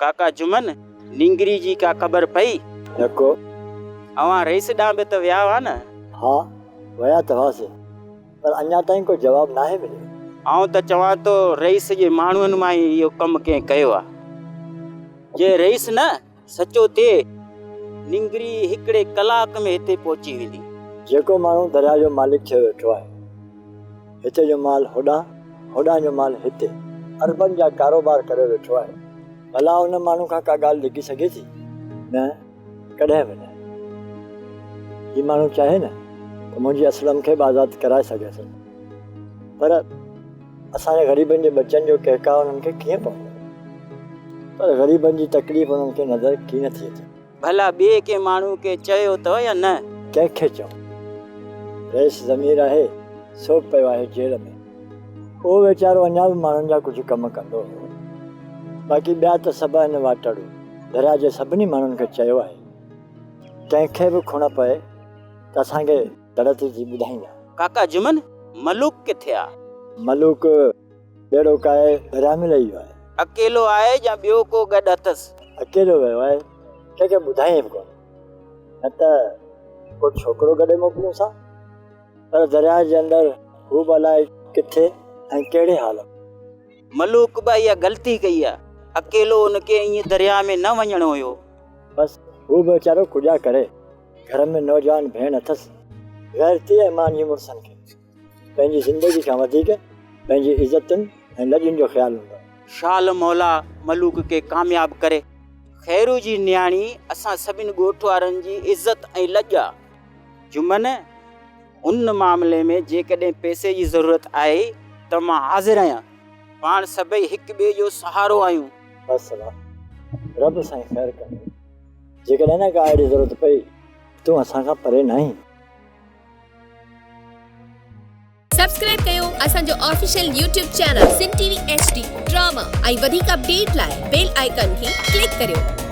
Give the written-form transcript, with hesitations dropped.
ڪاڪا جمن، نينگري جي ڪا خبر پئي؟ نه ڪو. اوهان رئيس ڏانهن به ته ويا هئا نه؟ ها، ويا ته هئاسين، پر اڃا تائين ڪو جواب ناهي مليو. آئون ته چوان ٿو رئيس جي ماڻهن مان ئي اهو ڪم ڪنهن ڪيو آهي. جي رئيس نه سچو ٿئي، نينگري هڪڙي ڪلاڪ ۾ هتي پهچي ويندي. جيڪو ماڻهو درياء جو مالڪ ٿيو ويٺو آهي. هتي جو مال هوڏانهن، هوڏانهن جو مال هتي، اربن جا ڪاروبار ڪريو ويٺو آهي. ڀلا ان ماڻهو کان ڪا ڳالهه لڪي سگهي ٿي؟ نه، ڪڏهن به نه. هي ماڻهو چاهي نه ته منهنجي اسلم کي به آزاد ڪرائي سگهي ٿو. پر اسان جي غريبن جي ٻچن جو ڪهڪاء انهن کي ڪيئن پوندو؟ پر غريبن جي تڪليف انهن کي نظر ڪين ٿي اچي. ڀلا ٻئي ڪنهن ماڻهوء کي چيو اٿئو يا نه؟ ڪنهن کي چئون؟ رئيس ضمير آهي، سو به پيو آهي جيل ۾. اهو ويچارو اڃا به ماڻهن جا ڪجهه ڪم ڪندو هو. باقي ٻيا ته سڀ آهن واٽهڙو. درياء جي سڀني ماڻهن کي چيو آهي، ڪنهن کي به کڻ پئي ته اسان کي دڙ تي ٿي ٻڌائيندا. ڪاڪا جمن، ملوڪ ڪٿي آ؟ ملوڪ ٻيڙو ڪاهي درياء ۾ لهي ويو آهي. اڪيلو آهي يا ٻيو ڪو گڏ اٿس؟ اڪيلو ويو آهي، ڪنهن کي ٻڌايائين به ڪونه. نه ته ڪو ڇوڪرو گڏي موڪليونس ها. پر درياء جي اندر هو به الائي ڪٿي ۽ ڪهڙي حال ۾. ملوڪ به اها غلطي ڪئي آهي. اڪيلو ان کي ائين درياء ۾ نه وڃڻو هيو. بس هو به ويچارو ڪجا ڪري. گهر ۾ نوجوان ڀيڻ اٿس. غيرتي ۽ مانجهي مڙسن کي. پنهنجي زندگي کان وڌيڪ پنهنجي عزتن ۽ لڄن جو خيال هوندو آهي. شال مولا ملوڪ کي ڪامياب ڪري. خيرو جي نياڻي اسان سڀن ڳوٺ وارن جي عزت ۽ لڄ آ. جمن، ان معاملي ۾ جيڪڏهن پئسي جي ضرورت آهي ته مان حاضر آهيان. پاڻ سڀئي هڪ ٻئي جو سهارو آهيون. بس واهه. رب سائين خير ڪندو. جيڪڏهن نه ڪا اهڙي ضرورت پئي تون اسان کان پري ناهين. سبسڪرائب ڪيو اسان جو official YouTube channel Sindh T V H D drama ۽ وڌيڪ اپڊيٽ لاء بيل آئيڪان کي ڪلڪ ڪريو.